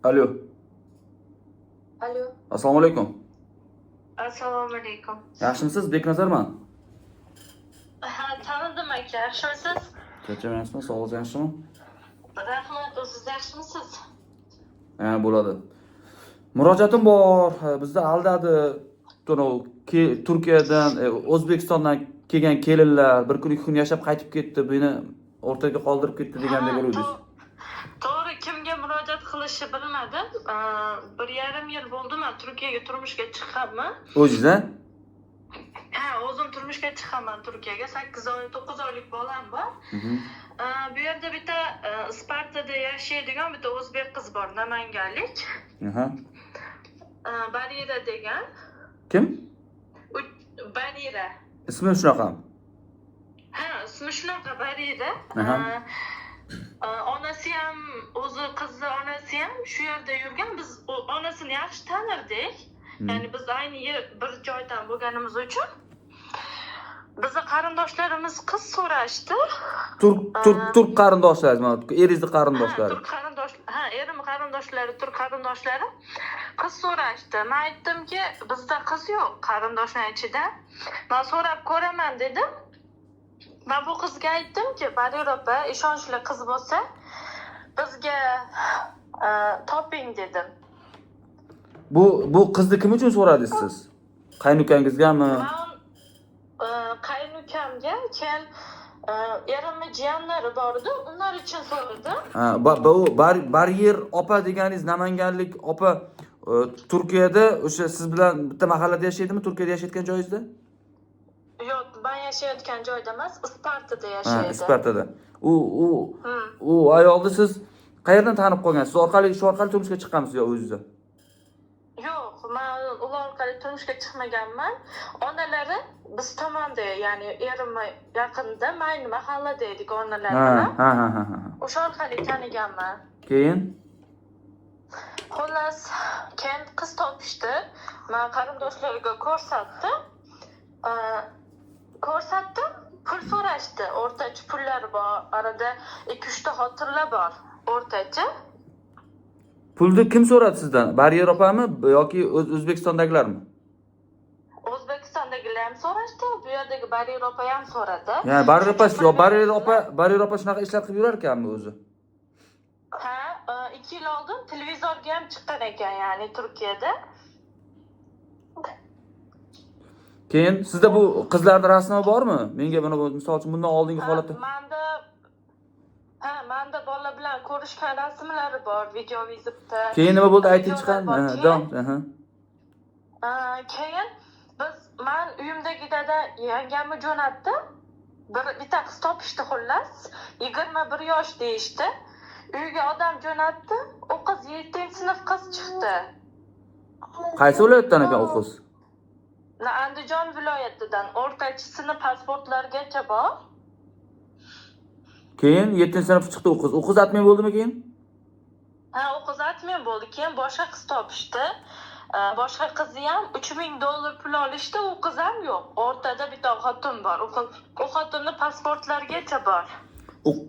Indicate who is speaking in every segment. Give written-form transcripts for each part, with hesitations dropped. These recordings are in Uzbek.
Speaker 1: Alo.
Speaker 2: Alo.
Speaker 1: Assalomu alaykum.
Speaker 2: Assalomu alaykum.
Speaker 1: Yaxshimisiz? Beknazarman.
Speaker 2: Ha, tanidim aka. Yaxshimisiz?
Speaker 1: Charchamayapsizmi? Sog'ligingiz yaxshimi?
Speaker 2: Rahmat, o'ziz yaxshimisiz?
Speaker 1: Ha, bo'ladi. Murojaatim bor. Ha, bizni aldadi. Turkiyadan, O'zbekistondan kelgan kelinlar bir kun 2 kun yashab qaytib ketdi. Meni o'rtaga qoldirib ketdi degandek
Speaker 2: Ha,
Speaker 1: bo'luvdingiz.
Speaker 2: To'g'ri, kimga murojaat qilishni bilmadim. 1,5 yil bo'ldi, man Turkiyaga turmushga chiqqanman.
Speaker 1: O'zingiz, ha?
Speaker 2: Ha, o'zim turmushga chiqqanman Turkiyaga. 8 oy, 9 oylik bolam bor. Bu yerda bitta Ispartada yashaydigan bitta o'zbek qiz bor, namanganlik. Barira degan.
Speaker 1: Kim?
Speaker 2: Barira.
Speaker 1: Ismi shunaqami?
Speaker 2: Ha, ismi shunaqa, Barira. Onasi ham, o'zi qizni onasi ham shu yerda yurgan. Biz onasini yaxshi tanirdik. Ya'ni biz ayni yer bir joydan bo'lganimiz uchun bizni qarindoshlarimiz qiz so'rashdi.
Speaker 1: Turk qarindoshlaringiz, mana eringizni
Speaker 2: Ha,
Speaker 1: qarindoshlari.
Speaker 2: Turk qarindosh, ha, erim qarindoshlari, turk qarindoshlari qiz so'rashdi. Men aytdimki, bizda qiz yo'q qarindoshlar ichida. Men so'rab ko'raman dedim. Men bu qizga aytdimki, Barira opa, ishonchli qiz bo'lsa, bizga toping dedim.
Speaker 1: Bu qizni kim uchun so'radingiz siz? Qaynukangizgami?
Speaker 2: Men qaynukamga, keyin erimni jiyanlari bor edi, ular uchun so'radim.
Speaker 1: Ha, bu Baryer opa deganingiz namanganlik opa, Turkiyada o'sha siz bilan bitta mahallada yashaydimi? Turkiyada yashayotgan joyingizda?
Speaker 2: Yo'q, men yashayotgan joyda emas, Ispartada
Speaker 1: Ha,
Speaker 2: yashaydi.
Speaker 1: Ispartada. U ayolni siz qayerdan tanib qolgansiz? Siz orqali, shu orqali turmushga chiqqanmisiz yo o'zingizda?
Speaker 2: Yo'q, men ular orqali turmushga chiqmaganman. Onalari biz tomonda, ya'ni erimni yaqinda, mayli mahallada edik onalari bilan.
Speaker 1: Ha, ha, ha, ha.
Speaker 2: O'sha orqali taniganman.
Speaker 1: Keyin?
Speaker 2: Xullas, keyin qiz topishdi. Men qarindoshlarga ko'rsatdim. Ko'rsatdim, pul so'rashdi. O'rtacha pullari bor, arada 2-3 ta xotinlar bor. O'rtacha.
Speaker 1: Pulni kim so'radi sizdan? Baryer opami yoki O'zbekistondagilarmi?
Speaker 2: O'zbekistondagilar ham so'rashdi, bu yerdagi Baryer opa ham so'radi.
Speaker 1: Ya'ni Baryer opa, yo Baryer opa shunaqa ishlar qilib yurar ekanmi o'zi?
Speaker 2: Ha, 2 yil oldin televizorga ham chiqqan ekan, ya'ni Turkiyada.
Speaker 1: Keyin sizda bu qizlarning rasmi bormi? Menga buni misol uchun bundan oldingi holatda.
Speaker 2: Ha, menda bola bilan ko'rishgan rasmlari bor, video vizitda.
Speaker 1: Keyin nima bo'ldi? Ayting
Speaker 2: Videolar
Speaker 1: chiqan.
Speaker 2: bor.
Speaker 1: Ha, davom. Aha.
Speaker 2: Keyin man uyimdagi dada yangamni jo'natdi. Bitta qiz topishdi xullas. 21 yosh deyishdi. Uyga odam jo'natdi. U qiz 7-sinf qiz chiqdi.
Speaker 1: Qaysi viloyatdan ekan u qiz?
Speaker 2: Andijon viloyatidan, o'rtachisini pasportlargacha bor.
Speaker 1: Keyin 7-sinf chiqdi u qiz. U qiz atmen bo'ldimi keyin?
Speaker 2: Ha, u qiz atmen bo'ldi. Keyin boshqa qiz topishdi. Boshqa qizni ham $3000 pul olishdi, u qiz ham yo'q. O'rtada bitta xotin bor. U xotinni pasportlargacha bor.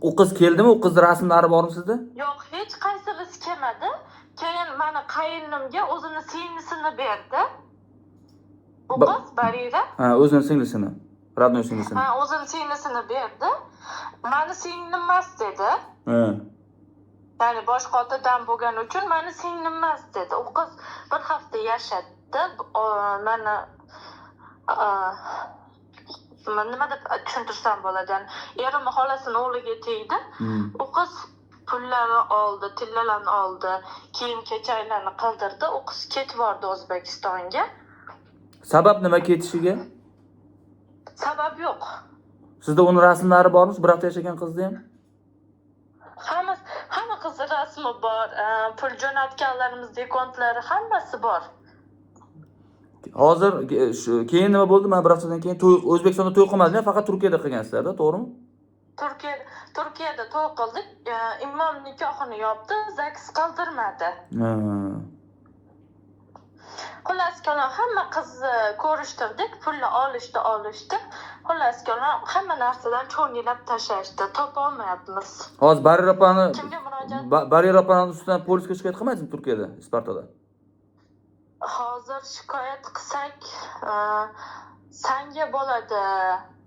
Speaker 1: U qiz keldimi? U qizni rasmlari bormi sizda?
Speaker 2: Yo'q, hech qaysi qiz kelmadi. Keyin mani qayinimga o'zini singlisini berdi. U qiz Barira.
Speaker 1: Ha, o'zini singlisini, родной singlisini.
Speaker 2: Ha, o'zini singlisini berdi. Mani singlim emas dedi.
Speaker 1: Ha.
Speaker 2: Ya'ni boshqa otadan bo'lgani uchun mani singlim emas dedi. U qiz bir hafta yashadi. Mani nima deb tushuntirsam bo'ladi? Ya'ni erimni xolasini o'g'liga tegdi. U qiz pullarni oldi, tillalarni oldi, kiyim kechaklarni qildirdi. U qiz ketib bordi O'zbekistonga.
Speaker 1: Sabab nima ketishiga?
Speaker 2: Sabab yo'q.
Speaker 1: Sizda uni rasmlari bormi? Bir hafta yashagan qizni ham?
Speaker 2: Hamma qizni rasmi bor, pul jo'natganlarimiz dekontlari hammasi bor.
Speaker 1: Hozir shu keyin nima bo'ldi? Mana bir haftadan keyin to'y, O'zbekistonda to'y qilmadinglar, faqat Turkiyada qilgansizlar-da, to'g'rimi?
Speaker 2: Turkiyada to'y qildik. Imom nikohini yopdi, ZAGS qildirmadi.
Speaker 1: Ha.
Speaker 2: Xullas kalom, hamma qizni ko'rishtirdik, pulni olishdi, olishdi. Xullas kalom, hamma narsadan cho'nilab tashlashdi. Topolmayapmiz.
Speaker 1: Hozir Barira opani
Speaker 2: Kimga murojaat?
Speaker 1: Barira opani ustidan polisga shikoyat qilmaysizmi Turkiyada, Ispartada?
Speaker 2: Hozir shikoyat qilsak, sanga bo'ladi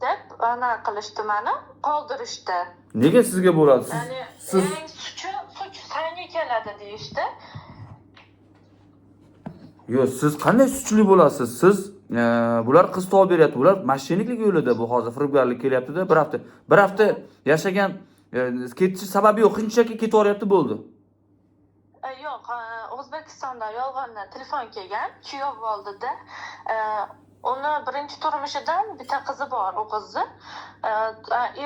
Speaker 2: deb ana qilishdi mani, qoldirishdi.
Speaker 1: Nega sizga bo'ladi? Siz
Speaker 2: Ya'ni
Speaker 1: siz
Speaker 2: eng suchi such sanga keladi deyishdi.
Speaker 1: Yo'q, siz qanday suchli bo'lasiz? Siz bular qiz topib beryapti. Bular mashinalik yo'lida, bu hozir firibgarlik kelyapti-da, bir hafta. Bir hafta yashagan, ketishi sababi yo'q, shunchaki ketaveryapti, bo'ldi.
Speaker 2: Yo'q, O'zbekistonda yolg'ondan telefon kelgan, kuyov oldida. Uni birinchi turmushidan bitta qizi bor, u qizni.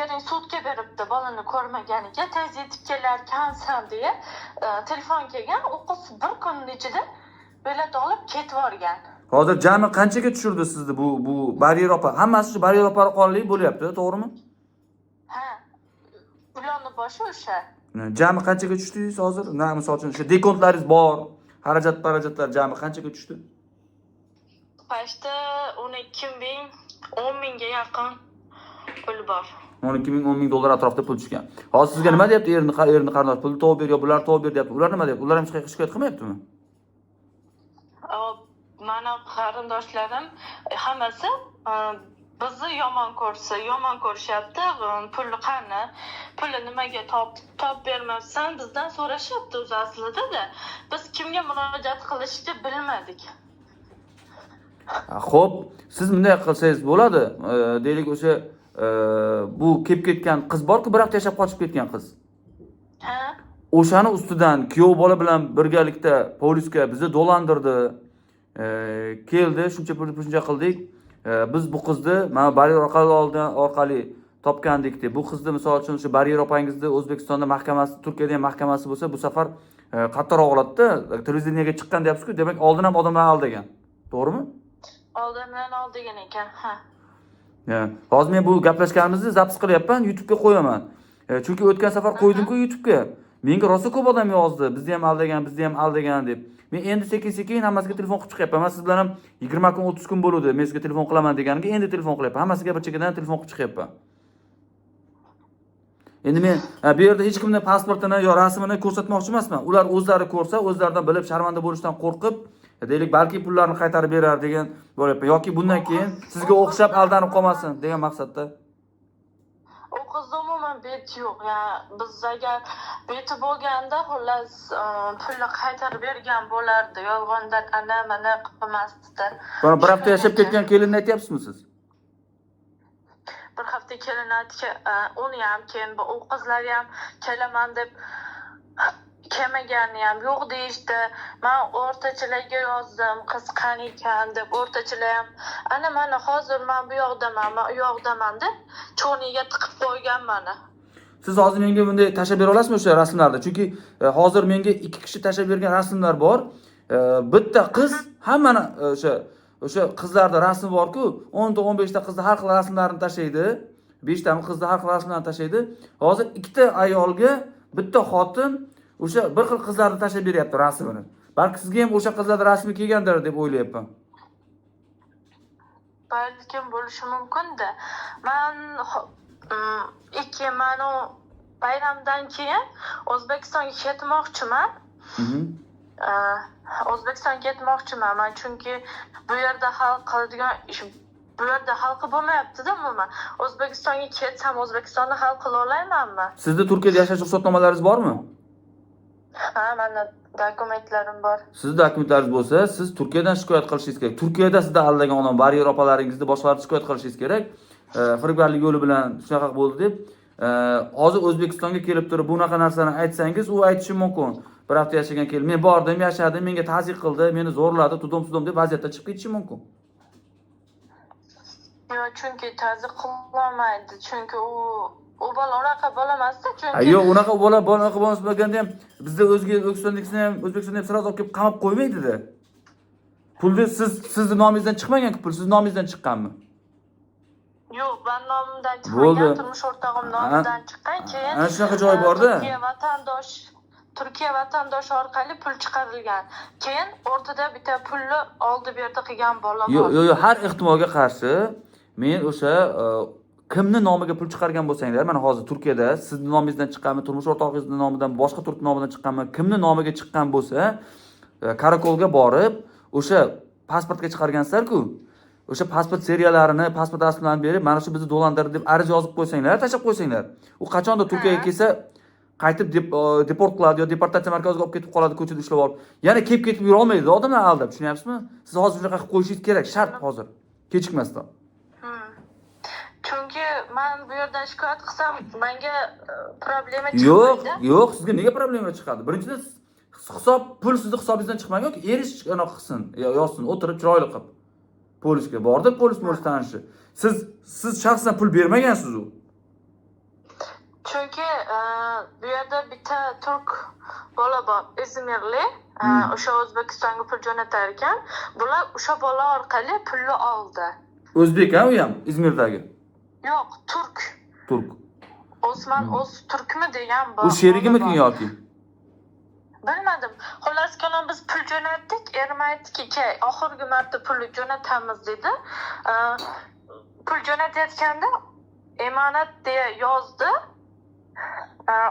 Speaker 2: Ering sudga beribdi bolani ko'rmaganiga, tez yetib kelarkansan deya telefon kelgan. U qiz bir kunning ichida bilet olib ketib yuborgan.
Speaker 1: Hozir jami qanchaga tushirdi sizni bu Barira opa? Hammasi shu Barira opa orqali bo'lyapti, to'g'rimi?
Speaker 2: Ha. Ularni boshi o'sha.
Speaker 1: Jami qanchaga tushdingiz hozir? Na, misol uchun, o'sha dekontlaringiz bor, xarajat parajatlar jami qanchaga tushdi?
Speaker 2: Почти 12 ming, 10 mingga yaqin pul bor.
Speaker 1: 12 ming, 10 ming dollar atrofida pul tushgan. Hozir sizga nima deyapti erni qarindosh? Pulni topib ber yo bularni topib ber deyapti. Ular nima deyapti? Ular ham hech qayerga shikoyat qilmayaptimi?
Speaker 2: Mani qarindoshlarim hammasi bizni yomon ko'rsa, yomon ko'rishyapti. Pulni qani, pulni nimaga top bermabsan, bizdan so'rashyapti o'zi aslida-da. Biz kimga murojaat qilishni bilmadik.
Speaker 1: Xo'p, siz bunday qilsangiz bo'ladi. Deylik, o'sha bu kelib ketgan qiz bor-ku, bir hafta yashab qochib ketgan qiz.
Speaker 2: Ha?
Speaker 1: O'shani ustidan kuyov bola bilan birgalikda polisga bizni dolandirdi. Keldi, shuncha pul shuncha qildik. Biz bu qizni mana baryer orqali topgandik deb. Bu qizni, misol uchun, o'sha Baryer opangizni O'zbekistonda mahkamasi, Turkiyada ham mahkamasi bo'lsa, bu safar qattiqroq oladida. Televideniyega chiqqan deyapsiz-ku, demak, oldin ham odamlar aldagan. To'g'rimi?
Speaker 2: Oldindan oldigan ekan, ha.
Speaker 1: Hozir men bu gaplashganimizni запись qilyapman, YouTube'ga qo'yaman. Chunki o'tgan safar qo'ydim-ku YouTube'ga. Menga rosa ko'p odam yozdi. Bizni ham aldagan, bizni ham aldagan deb. Men endi sekin-sekin hammasiga telefon qilib chiqyapman. Men siz bilan ham 20 kun, 30 kun bo'ldi. Men sizga telefon qilaman deganimga endi telefon qilyapman. Hammasiga bir chekkadan telefon qilib chiqyapman. Endi men bu yerda hech kimni pasportini yo rasmini ko'rsatmoqchi emasman. Ular o'zlari ko'rsa, o'zlaridan bilib, sharmanda bo'lishdan qo'rqib, deylik, balki pullarni qaytarib berar degan bo'lyapman yoki bundan keyin sizga o'xshab aldanib qolmasin degan maqsadda.
Speaker 2: U qizda umuman beti yo'q. Ya biz agar beti bo'lganda, xullas, pulni qaytarib bergan bo'lardi. Yolg'ondan ana mana qilmasdi.
Speaker 1: Mana bir hafta yashab ketgan kelinni aytyapsizmi siz?
Speaker 2: Bir hafta kelin aytdi, uni ham keyin u qizlar ham kelaman deb kelmagani ham yo'q deyishdi. Man o'rtachilarga yozdim, qiz qani ekan deb. O'rtachilar ham ana mana hozir man bu yoqdaman, man u yoqdaman deb cho'niga tiqib qo'ygan mani.
Speaker 1: Siz hozir menga bunday tashlab bera olasizmi o'sha rasmlarni? Chunki hozir menga ikki kishi tashlab bergan rasmlar bor. Bitta qiz hammani o'sha qizlarda rasmi bor-ku, 10 ta 15 ta qizni har xil rasmlarini tashlaydi. 5 tami qizni har xil rasmlarini tashlaydi. Hozir ikkita ayolga bitta xotin o'sha bir xil qizlarni tashlab beryapti rasmini. Balki sizga ham o'sha qizlarning rasmi kelgandir deb o'ylayapman.
Speaker 2: Balkim bo'lishi mumkin-da. Man ikki manu bayramdan keyin O'zbekistonga ketmoqchiman. O'zbekistonga ketmoqchiman man, chunki bu yerda hal qiladigan ish, bu yerda hal qilib bo'lmayapti-da umuman. O'zbekistonga ketsam, O'zbekistonda hal qila olaymanmi?
Speaker 1: Sizda Turkiyada yashash ruxsatnomalaringiz bormi?
Speaker 2: Ha, mani dokumentlarim bor.
Speaker 1: Sizni dokumentlaringiz bo'lsa, siz Turkiyadan shikoyat qilishingiz kerak. Turkiyada sizni aldagan odam, baryer opalaringizni, boshqalarni shikoyat qilishingiz kerak. Firibgarlik yo'li bilan shunaqa bo'ldi deb. Hozir O'zbekistonga kelib turib bunaqa narsani aytsangiz, u aytishi mumkin. Bir hafta yashagan kelin, men bordim, yashadim, menga tazyiq qildi, meni zo'rladi, туда-сюда deb vaziyatdan chiqib ketishi mumkin.
Speaker 2: Yo'q, chunki tazyiq qilolmaydi. Chunki u bola unaqa bola emasda, chunki
Speaker 1: Yo'q, unaqa bola unaqa bo'lmaganda ham bizda o'zga O'zbekistondakisini ham, O'zbekistonda ham сразу olib kelib qamab qo'ymaydi-da. Pulni sizni nomingizdan chiqmagan-ku pul, sizni nomingizdan chiqqanmi?
Speaker 2: Yo'q, men nomimdan
Speaker 1: Bo'ldi.
Speaker 2: chiqmagan, turmush o'rtog'im nomidan chiqqan. Keyin
Speaker 1: Ana shunaqa joy borda.
Speaker 2: Turkiya vatandosh Turkiya vatandoshi orqali pul chiqarilgan. Keyin o'rtada bitta pulni oldi berdi qilgan bola
Speaker 1: Yo'q,
Speaker 2: bor.
Speaker 1: yo'q, yo'q, har ehtimolga qarshi men o'sha kimni nomiga pul chiqargan bo'lsanglar, mana hozir Turkiyada sizni nomingizdan chiqqanmi, turmush o'rtog'ingizni nomidan, boshqa turk nomidan chiqqanmi, kimni nomiga chiqqan bo'lsa, karakolga borib, o'sha pasportga chiqargansizlar-ku, o'sha pasport seriyalarini, pasport rasmlarini berib, mana shu bizni do'landirdi deb ariza yozib qo'ysanglar, tashlab qo'ysanglar. U qachondir Turkiyaga kelsa, qaytib deport qiladi yo deportatsiya markaziga olib ketib qoladi, ko'chada ushlab olib. Yana kelib ketib yura olmaydi odamlar aldab, tushunyapsizmi? Siz hozir shunaqa qilib qo'yishingiz kerak, shart hozir. Kechikmasdan.
Speaker 2: Chunki man bu yerdan shikoyat qilsam, menga problema
Speaker 1: Yo'q,
Speaker 2: chiqmaydi.
Speaker 1: yo'q, sizga nega problema chiqadi? Birinchidan, hisob pul sizni hisobingizdan chiqmagan yoki erish anaqa qilsin, yozsin, o'tirib chiroyli qilib. Polisga bordi, polis mo'lis tanishi. Siz shaxsan pul bermagansiz u.
Speaker 2: Chunki bu yerda bitta turk bola bor, Izmirli, o'sha O'zbekistonga pul jo'natar ekan. Bular o'sha bola orqali pulni oldi.
Speaker 1: O'zbek ha u ham, Izmirdagi.
Speaker 2: Yo'q, turk.
Speaker 1: Turk.
Speaker 2: Osman O'zturkmi degan
Speaker 1: U sherigimikin
Speaker 2: bola bor.
Speaker 1: yoki?
Speaker 2: Bilmadim. Xullas kalom biz pul jo'natdik. Erim aytdiki, "Ke, oxirgi marta pulni jo'natamiz" dedi. Pul jo'natayotganda emanat deya yozdi.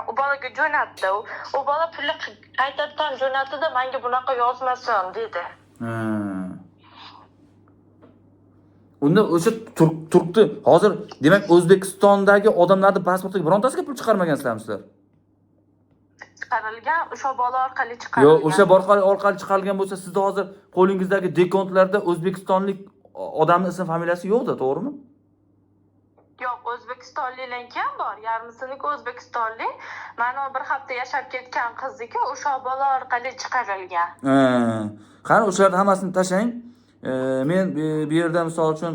Speaker 2: U bolaga jo'natdi. U bola pulni qaytadan jo'natdi, menga bunaqa yozmasin dedi.
Speaker 1: Ha. Unda o'sha turkni hozir demak O'zbekistondagi odamlarni pasportiga birontasiga pul chiqarmagansizlarmi sizlar?
Speaker 2: Chiqarilgan, o'sha bola orqali chiqarilgan.
Speaker 1: Yo'q, o'sha orqali chiqarilgan bo'lsa, sizni hozir qo'lingizdagi dekontlarda o'zbekistonlik odamning ism familiyasi yo'qda, to'g'rimi?
Speaker 2: Yo'q, o'zbekistonliklarniki ham bor. Yarmisiniki o'zbekistonlik. Mana bir hafta yashab ketgan qizniki o'sha bola orqali chiqarilgan.
Speaker 1: Ha. Qani o'shalarni hammasini tashlang. Men bu yerda misol uchun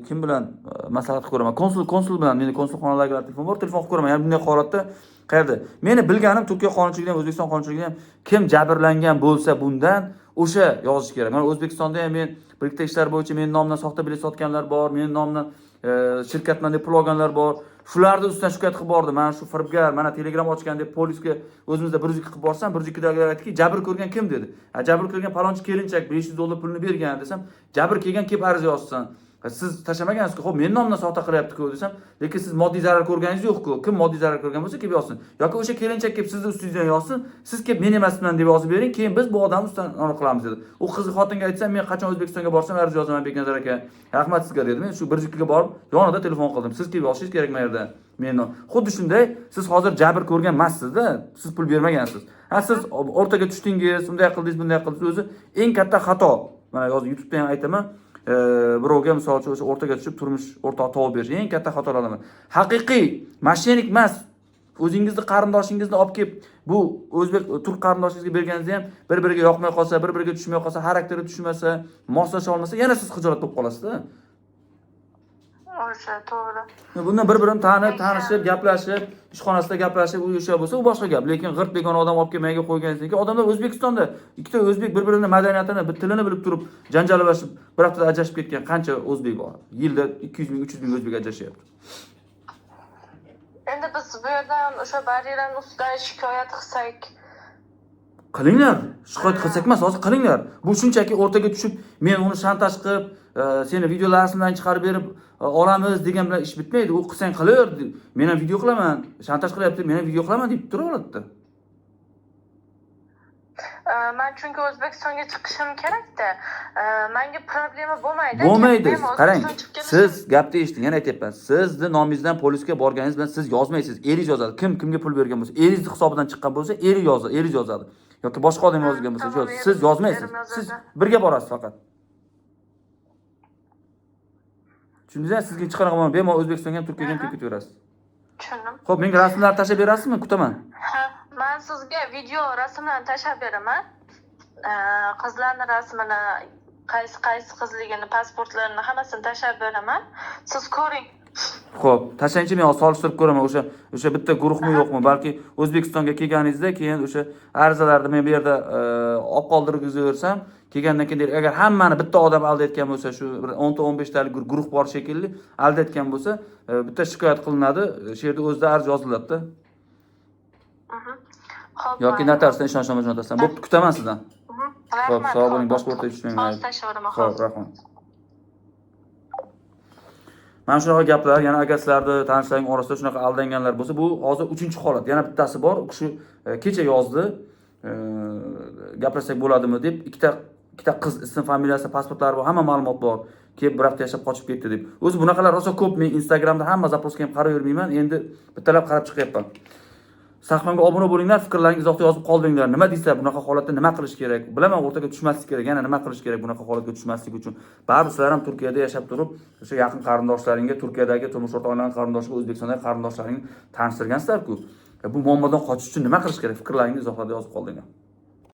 Speaker 1: kim bilan maslahat qilib ko'raman? Konsul bilan meni konsulxonadagilar telefon bor, telefon qilib ko'raman. Ya'ni bunday holatda qayerda? Meni bilganim Turkiya qonunchiligida ham, O'zbekiston qonunchiligida ham kim jabrlangan bo'lsa bundan o'sha yozish kerak. Mana O'zbekistonda ham men bir ikkita ishlar bo'yicha meni nomimdan soxta bilet sotganlar bor, meni nomimdan shirkatman deb pul olganlar bor. Shularni ustidan shikoyat qilib bordim. Mana shu firibgar, mana Telegram ochgan deb polisga o'zimizda 102 qilib borsam, 102dagilar aytdiki, jabr ko'rgan kim dedi. Ha, jabr ko'rgan palonchi kelinchak $500 pulini bergan desam, jabr kelgan kelib ariza yozsin. Ha, siz tashlamagansiz-ku, xo'p, meni nomimdan soxta qilyapti-ku desam, lekin siz moddiy zarar ko'rganingiz yo'q-ku. Kim moddiy zarar ko'rgan bo'lsa kelib yozsin. Yoki o'sha kelinchak kelib sizni ustingizdan yozsin, siz kelib men emasman deb yozib bering, keyin biz bu odamni ustidan aniq qilamiz dedi. U qiz xotinga aytsam, men qachon O'zbekistonga borsam ariza yozaman Beknazar aka. Rahmat sizga dedi. Men shu 102ga borib, yonida telefon qildim. Siz kelib yozishingiz kerak mana yerda. Men xuddi shunday, siz hozir jabr ko'rgan emassiz-da, siz pul bermagansiz. Ha, siz o'rtaga tushdingiz, unday qildingiz, bunday qildingiz, o'zi eng katta xato. Mana hozir YouTube'da ham aytaman. Birovga misol uchun o'sha o'rtaga tushib turmush o'rtoq topib berish eng katta xatolardan biri. Haqiqiy moshennik emas. O'zingizni qarindoshingizni olib kelib bu o'zbek turk qarindoshingizga berganingizda ham bir-biriga yoqmay qolsa, bir-biriga tushmay qolsa, xarakteri tushmasa, moslasha olmasa, yana siz xijolat bo'lib qolasizda.
Speaker 2: O'sha to'g'ri.
Speaker 1: Bundan bir-birini tanib, tanishib, gaplashib, ishxonasida gaplashib, u o'sha bo'lsa, u boshqa gap. Lekin g'irt begona odam olib kelib menga qo'yganingizdan keyin odamlar O'zbekistonda ikkita o'zbek bir-birini madaniyatini, bir tilini bilib turib janjallashib, bir haftada ajrashib ketgan qancha o'zbek bor? Yilda 200 ming, 300 ming o'zbek ajrashyapti.
Speaker 2: Endi biz bu yerdan o'sha baryerani ustidan shikoyat qilsak,
Speaker 1: Qilinglar. Shikoyat qilsak emas, hozir qilinglar. Bu shunchaki o'rtaga tushib, men uni shantaj qilib, seni videolarimdan chiqarib berib olamiz degan bilan ish bitmaydi. U qilsang qilaver. Men ham video qilaman. Shantaj qilyapti, men ham video qilaman deb turaveradida.
Speaker 2: Man chunki O'zbekistonga chiqishim kerakda. Menga problema bo'lmaydi.
Speaker 1: Bo'lmaydi.
Speaker 2: Men
Speaker 1: Qarang,
Speaker 2: O'zbekistonga chiqib kelishim-
Speaker 1: siz gapni eshiting, yana aytyapman. Sizni nomingizdan polisga borganingiz bilan siz yozmaysiz, eringiz yozadi. Kim kimga pul bergan bo'lsa, eringizni hisobidan chiqqan bo'lsa, eri yozadi, eringiz yozadi. Yoki boshqa odam yozgan bo'lsa,
Speaker 2: Tamam,
Speaker 1: yo'q, siz yozmaysiz.
Speaker 2: erim yozadi.
Speaker 1: Siz birga borasiz faqat. Tushundingizmi? Sizga hech qanaqa muammo, bemalol O'zbekistonga ham, Turkiyaga ham kelib ketaverasiz.
Speaker 2: Tushundim.
Speaker 1: Xo'p, menga rasmlarni tashlab berasizmi? Kutaman.
Speaker 2: Ha, man sizga video rasmlarni tashlab beraman. Qizlarni rasmini, qaysi qaysi qizligini, pasportlarini hammasini tashlab beraman. Siz ko'ring.
Speaker 1: Xo'p, tashlangchi, men hozir solishtirib ko'raman. O'sha bitta guruhmi yo'qmi? Balki O'zbekistonga kelganingizda keyin o'sha arizalarni men bu yerda olib qoldirgizaversam, kelgandan keyin deylik, agar hammani bitta odam aldayotgan bo'lsa, shu bir 10 ta 15 talik guruh bor shekilli aldayotgan bo'lsa, bitta shikoyat qilinadi, shu yerda o'zida arz yoziladida.
Speaker 2: Xo'p,
Speaker 1: Yoki
Speaker 2: mayli.
Speaker 1: Notariusdan ishonchnoma jo'natasizlar. Bo'pti, kutaman sizdan. Xo'p,
Speaker 2: Rahmat.
Speaker 1: sog' bo'ling, boshqa o'rtaga tushmang.
Speaker 2: Hozir tashlayveraman,
Speaker 1: Xo'p,
Speaker 2: hozir.
Speaker 1: Rahmat. Mana shunaqa gaplar, yana agar sizlarni tanishlaring orasida shunaqa aldanganlar bo'lsa, bu hozir 3-holat. Yana bittasi bor, u kishi kecha yozdi, gaplashsak bo'ladimi deb, ikkita qiz, ism, familiyasi, pasportlari bor, hamma ma'lumot bor. Kelib bir hafta yashab qochib ketdi deb. O'zi bunaqalar rosa ko'p. Men Instagramda hamma запрос ga ham qarayvermayman. Endi bittalab qarab chiqyapman. Sahifamga obuna bo'linglar, fikrlaringizni izohda yozib qoldiringlar. Nima deysizlar, bunaqa holatda nima qilish kerak? Bilaman, o'rtaga tushmaslik kerak. Yana nima qilish kerak bunaqa holatga tushmaslik uchun? Baribir sizlar ham Turkiyada yashab turib, o'sha yaqin qarindoshlaringga, Turkiyadagi turmush o'rtog'inglarning qarindoshiga, O'zbekistondagi qarindoshlaringni tanishtirgansizlar-ku. Bu muammodan qochish uchun nima qilish kerak? Fikrlaringizni izohlarda yozib qoldiringlar.